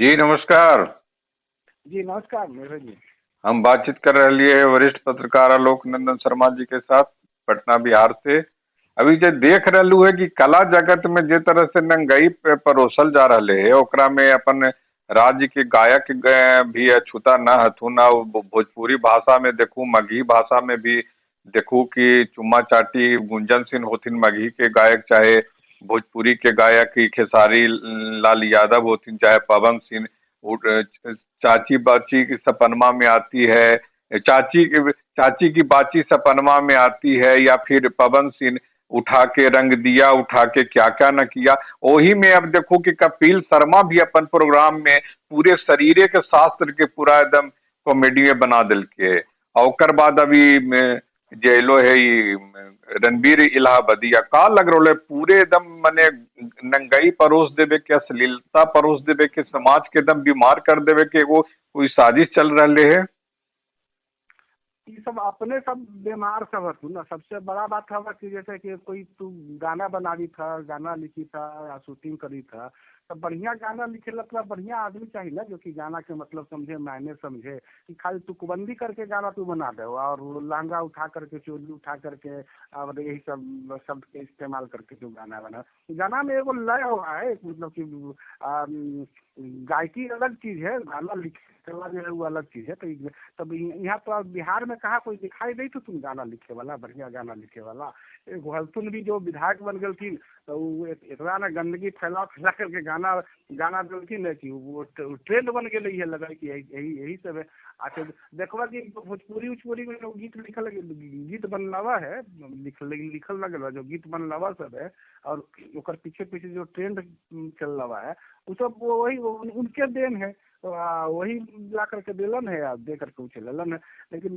जी नमस्कार। जी नमस्कार मेहर जी। हम बातचीत कर रहे है वरिष्ठ पत्रकार आलोक नंदन शर्मा जी के साथ, पटना बिहार से। अभी जे देख रहलू है कि कला जगत में जे तरह से नंगई पे परोसल जा रहे है, ओकरा में अपन राज्य के गायक भी अछूता न हथुन। भोजपुरी भाषा में देखू, मगही भाषा में भी देखू कि चुम्मा चाटी गुंजन सिंह होथिन मगही के गायक, चाहे भोजपुरी के गायक खेसारी लाल यादव होथिन, चाहे पवन सिंह। चाची बाची की सपनमा में आती है, चाची की बाची सपनमा में आती है, या फिर पवन सिंह उठा के रंग दिया, उठा के क्या क्या न किया। वही में अब देखो कि कपिल शर्मा भी अपन प्रोग्राम में पूरे शरीरे के शास्त्र के पूरा एकदम कॉमेडी में बना दिल के। और ओकर बाद अभी जे एलो है रणवीर इलाहाबदिया, का लग रहा है पूरे एकदम मने नंगई परोस देवे के, अश्लीलता परोस देवे के, समाज के एकदम बीमार कर देवे के एगो कोई साजिश चल रहे है। ये सब अपने सब बीमार सब हथुन ना। सबसे बड़ा बात हवा कि जैसे कि कोई तू गाना बनावी था, गाना लिखी था या शूटिंग करी था, तो बढ़िया गाना लिखे मतलब बढ़िया आदमी चाहिए ना, जो कि गाना के मतलब समझे, मायने समझे। कि खाली तुकबंदी करके गाना तू बना दे और लहंगा उठा करके, चोली उठा करके और यही सब शब्द के इस्तेमाल करके जो गाना बना, गाना में एगो लय हुआ है, मतलब कि गायकी अलग चीज है, गाना लिखे वाला जो है वो अलग चीज है। तो तब यहाँ तो बिहार में कहा कोई दिखाई नहीं तो तुम गाना लिखे वाला, बढ़िया गाना लिखे वाला। एक हलथुन भी जो विधायक बन गए तो वो इतना ना गंदगी फैला फैला करके गाना गाना दिलखिन है कि वो ट्रेंड बन गई है, लगा कि यही यही सब है। अच्छा देखवा कि भोजपुरी उजपुरी में जो गीत लिखल, गीत बनलावा है, लिखल न गल, जो गीत बनलावा सब है और ओकर पीछे पीछे जो ट्रेंड चल रहा है वो सब वही उनके then है, वही ला करके दिलन है या दे करके चललन है। लेकिन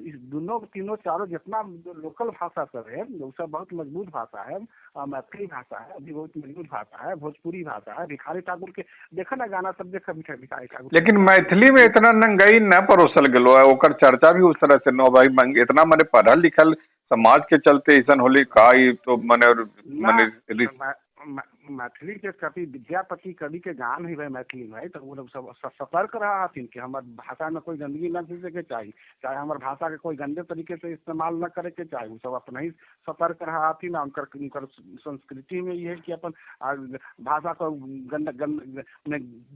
इस दोनों तीनों चारों जितना लोकल भाषा सब है वो सब बहुत मजबूत भाषा है। मैथिली भाषा है, अभी बहुत मजबूत भाषा है, भोजपुरी भाषा है। भिखारी ठाकुर के देखा ना गाना सब, देखा भिखारी ठाकुर। लेकिन मैथिली में इतना नंगई न परोसल गलो है, ओकर चर्चा भी उस तरह से न भाई। इतना मने पढ़ल लिखल समाज के चलते ऐसा होली का तो मने मने मैथिली के कवि विद्यापति कवि के गान ही भाई मैथिली में, तो वो लोग सब सतर्क रहा हथिन कि हमार भाषा में कोई गंदगी न घुसे के चाही, चाहे हमार भाषा के कोई गंदे तरीके से इस्तेमाल न करे के चाही। वो सब अपना ही सतर्क रहा हथिन। उनकर उनकर संस्कृति में ये है कि अपन भाषा को गंद गंद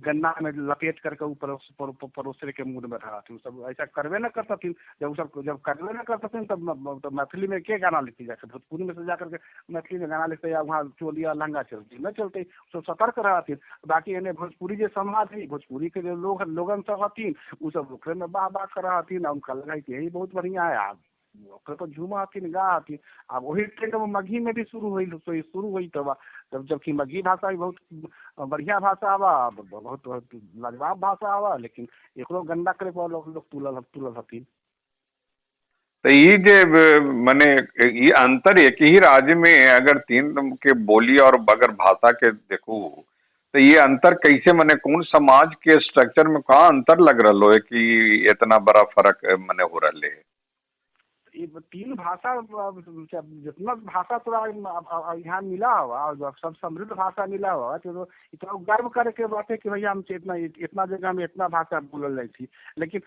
गन्ना में लपेट करके ऊपर परोसरे के मूड में रहा हथिन। सब ऐसा करबे न करतथिन। जब सब जब करबे न करतथिन तब तो मैथिली में के गाना लिखी जाके भोजपुरी में से जा करके मैथिली में गाना लिखते या वहाँ चोलिया लहंगा चलती न चलते, सब सतर्क रहथिन। बाकी एने भोजपुरी जे समाज है, भोजपुरी के जो लोग लोगन सब हथिन उ सब ओकरे में वाह वाह कर हथिन। उनका लगा कि यही बहुत बढ़िया है, आप ओकरे पर झूमा हथिन, गा हथिन। अब वही ट्रेंड मगही में भी शुरू हुई शुरू हुई तब जब जबकि मगही भाषा भी बहुत बढ़िया भाषा हवा, बहुत लाजवाब भाषा हवा, लेकिन एकरो गंदा करे पर लोग लोग तुलल तुलल हथिन। तो ये जे मने ये अंतर एक ही राज्य में अगर तीन के बोली और अगर भाषा के देखू तो ये अंतर कैसे मने कौन समाज के स्ट्रक्चर में कहाँ अंतर लग रहा है कि इतना बड़ा फर्क मने हो रहा है? ये तीन भाषा जितना भाषा तोरा यहाँ मिला हुआ और सब समृद्ध भाषा मिला हुआ, तो इतना गर्व करे के बात है कि भैया हम इतना इतना जगह में इतना भाषा बोलल जाइ थी। लेकिन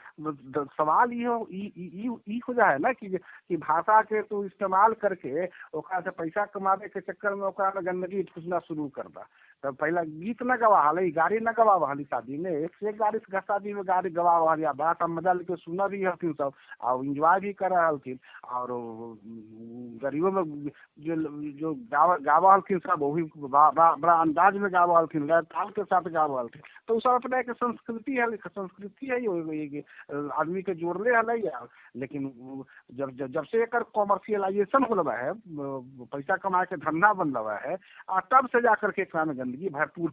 सवाल ये हो जाए ना कि भाषा के तो इस्तेमाल करके ओकरा से पैसा कमावे के चक्कर में ओकरा में गंदगी ठूसना शुरू कर दा। तो पहला गीत न गवा हली, गाड़ी न गवा हली शादी में, एक से एक गाड़ी शादी में गाड़ी गवा हली, बड़ा सब मजा लेके सुना भी हथिन सब और इंजॉय भी कर हलथिन। और गरीबों में जो जो गावा गावा हलथिन सब वही बड़ा अंदाज में गावा हलथिन, ताल के साथ गावा हलथिन। तो सब अपना एक संस्कृति है, संस्कृति है ये आदमी के जोड़ले हल। लेकिन जब जब जब से एक कॉमर्शियलाइजेशन होल है, पैसा कमा के धंधा बन रहा है, और तब से जा करके एकरा में गंदगी भरपूर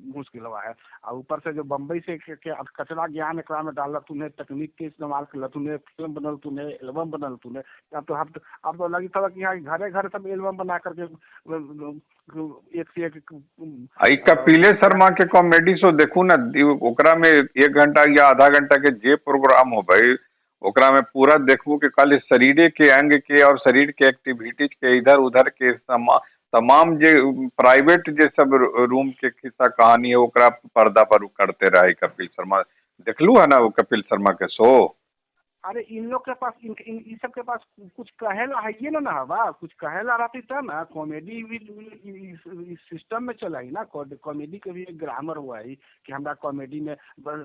घुस गया है। और ऊपर से जो बम्बई से के कचरा ज्ञान एकरा में डालत, तुम्हें तकनीक के इस्तेमाल कर तुम्हें फिल्म बनल, तुम्हें एल्बम बनल तुम्हें। अब तो लगी था कि यहाँ घरे घर सब एल्बम बना करके एक से एक। कपिले शर्मा के कॉमेडी शो देखू ना, ओकरा में एक घंटा या आधा घंटा के जे प्रोग्राम हो भाई ओकरा में पूरा देखू कि खाली शरीर के अंग के और शरीर के एक्टिविटीज के इधर उधर के तमाम जे प्राइवेट जे सब रूम के खिस्सा कहानी है, ओकरा पर्दा पर उ करते रहे कपिल शर्मा। देखलू है ना वो कपिल शर्मा के शो? अरे इन लोग के पास, इन इन इ सब के पास कुछ कहेला है ना, ना हवा कुछ कहेला रहती तब ना कॉमेडी भी इस सिस्टम में चला ही ना। कॉमेडी के भी एक ग्रामर हुआ है कि हमरा कॉमेडी में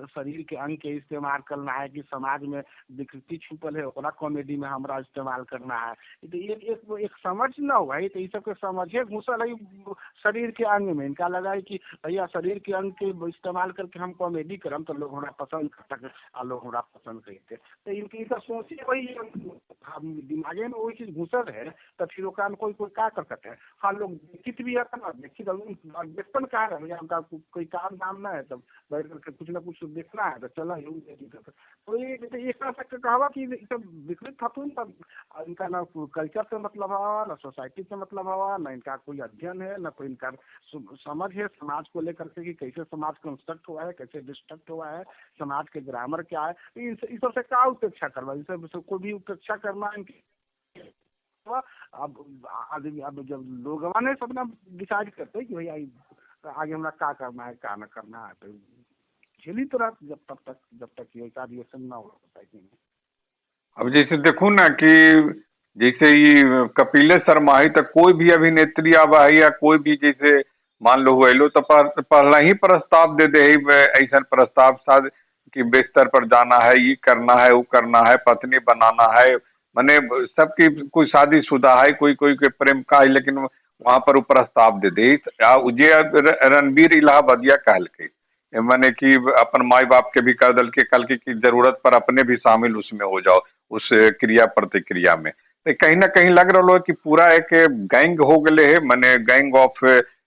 शरीर के अंग के इस्तेमाल करना है कि समाज में विकृति छुपल है ओकरा कॉमेडी में हमरा इस्तेमाल करना है। तो एक एक एक समझ ना हुआ है, तो ये सब के समझे घुसल है शरीर के अंग में। इनका लगा है कि भैया शरीर के अंग के इस्तेमाल करके हम कॉमेडी करम तो लोग हमरा पसंद कर आ लोग हमरा पसंद करते। तो इनके सब सोचे वही हम दिमागे में वही चीज घुसल है, तो फिर ओकरा में कोई कोई का कर सकते हैं। हाँ, लोग देखित भी है ना, देखित देखतन का है भैया, हमका कोई काम धाम ना है तब बैठ करके कुछ ना कुछ देखना है तो चला यूँ देखी। तो ये एक तरह से कहवा कि सब विकृत हथुन, तब इनका ना कल्चर से मतलब हवा, ना सोसाइटी से मतलब हवा, ना इनका कोई अध्ययन है, ना कोई इनका समझ है समाज को लेकर के कि कैसे समाज कंस्ट्रक्ट हुआ है, कैसे डिस्ट्रक्ट हुआ है, समाज के ग्रामर क्या है। इन सबसे का उपेक्षा करवा, इन सब कोई भी उपेक्षा करना इनकी। अब आदमी अब जब लोग ने सब ना डिसाइड करते हैं कि भैया आगे हमरा का करना है का ना करना है, तो झेली तो रहा जब तब तक जब तक ये ऐसा रिएक्शन ना हो सोसाइटी में। अब जैसे देखू ना कि जैसे ये कपिले शर्मा है तो कोई भी अभिनेत्री आवा है या कोई भी जैसे मान लो हुआ तो पहला ही प्रस्ताव दे दे है, ऐसा प्रस्ताव साथ कि बिस्तर पर जाना है, ये करना है, वो करना है, पत्नी बनाना है, माने सबकी कोई शादीशुदा है, कोई कोई के प्रेम का है, लेकिन वहां पर वो प्रस्ताव दे दे। जे रणबीर इलाहाबादिया कहलकै, माने कि अपन माई बाप के भी कर दल के कल की जरूरत पर अपने भी शामिल उसमें हो जाओ उस क्रिया प्रतिक्रिया में। तो कहीं ना कहीं लग रहा है कि पूरा एक गैंग हो गए है, माने गैंग ऑफ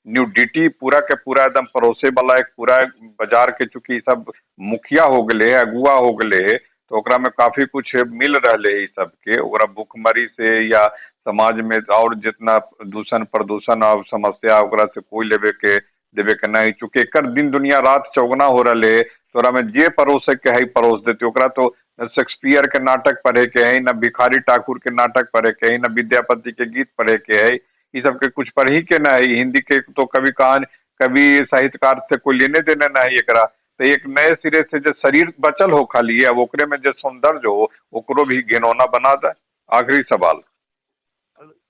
न्यूडिटी पूरा के पूरा एकदम परोसे वाला एक पूरा बाजार के, चूंकि सब मुखिया हो गए है, अगुआ हो गए है, तो ओकरा में काफी कुछ मिल रहा है सब के। ओकरा भूखमरी से या समाज में और जितना दूषण प्रदूषण और समस्या ओकरा से कोई लेवे के देवे के नहीं, चूंकि एकर दिन दुनिया रात चौगना हो रहा है, तो ओकरा में जे परोसे के है परोस देते। ओकरा तो न शेक्सपियर के नाटक पढ़े के है, न भिखारी ठाकुर के नाटक पढ़े के है, न विद्यापति के गीत पढ़े के है, ये सब के कुछ पढ़ ही के न है। हिंदी के तो कभी कहानी कभी साहित्यकार से कोई लेने देने न है एकरा। तो एक नए सिरे से जो शरीर बचल हो खाली, अब ओकरे में जो सौंदर्य हो ओकरो भी घिनौना बना दे। आखिरी सवाल,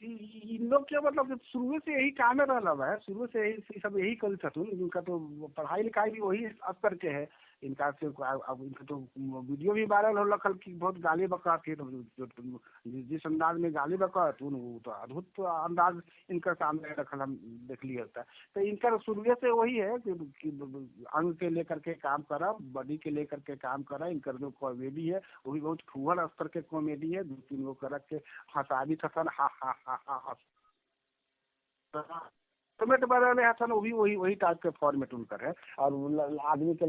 इन लोग के मतलब शुरू से यही काम रहा है, शुरू से यही सब यही कर छथुन। इनका तो पढ़ाई लिखाई भी वही स्तर के है इनका। से अब इनका तो वीडियो भी वायरल हो रखल कि बहुत गाली बका थी, तो जो जिस अंदाज में गाली बका वो तो अद्भुत अंदाज इनका सामने रखल हम देख लिए होता है। तो इनका शुरू से वही है कि अंग के लेकर के काम करा, बॉडी के लेकर के काम करा। इनका जो कॉमेडी है वो भी बहुत फुहर स्तर के कॉमेडी है, 2-3 गो कर के हंसाबी थसन हा हा हा हा हा फॉर्मेट बना हसन, वो भी वही वही टाइप के फॉर्मेट उनकर है। और आदमी के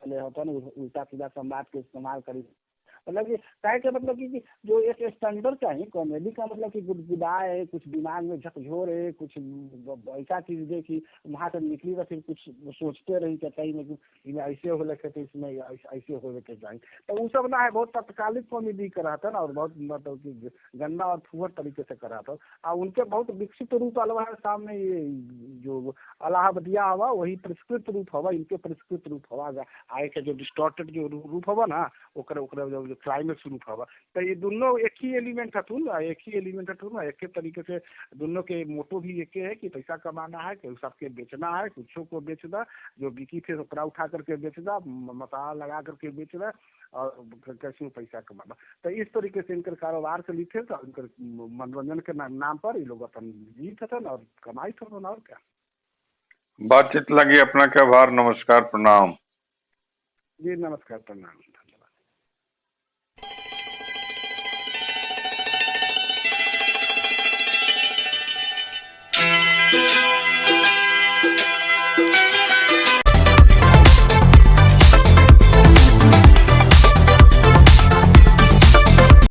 होता है उल्टा सीधा संवाद के इस्तेमाल करी, मतलब कि कहे के मतलब कि जो एक स्टैंडर्ड चाहिए कॉमेडी का, मतलब कि गुदगुदाए, कुछ दिमाग में झकझोर है, कुछ ऐसा चीज दे कि वहाँ से निकली तो फिर कुछ सोचते रही कि कहीं में ऐसे हो लगे तो इसमें ऐसे हो के चाहिए, तो वो सब ना है। बहुत तत्कालिक कॉमेडी करा था ना, और बहुत मतलब कि गंदा और फुहर तरीके से करा था। और उनके बहुत विकसित रूप अलवा है सामने, ये जो अलाहाबदिया हवा वही परिष्कृत रूप हवा, इनके परिष्कृत रूप हवा आए के जो डिस्टॉर्टेड जो रूप हवा ना ओकरे ओकरे जो क्लाइमेक्स रूप हवा। तो ये दोनों एक ही एलिमेंट हथुन, एक ही एलिमेंट हथुन, एक ही तरीके से दोनों के मोटो भी एक है कि पैसा कमाना है, कि सबके बेचना है, कुछों को बेच दा, जो बिकी फिर ओकरा उठा करके बेच दा, मसाला लगा करके बेच दा और कैसे पैसा कमाना। तो इस तरीके से इनकर कारोबार चली थे, तो इनकर मनोरंजन के नाम पर ये लोग अपन जीत हथन और कमाई हथन। और क्या बातचीत लगी अपना के आभार, नमस्कार, प्रणाम जी, नमस्कार, प्रणाम।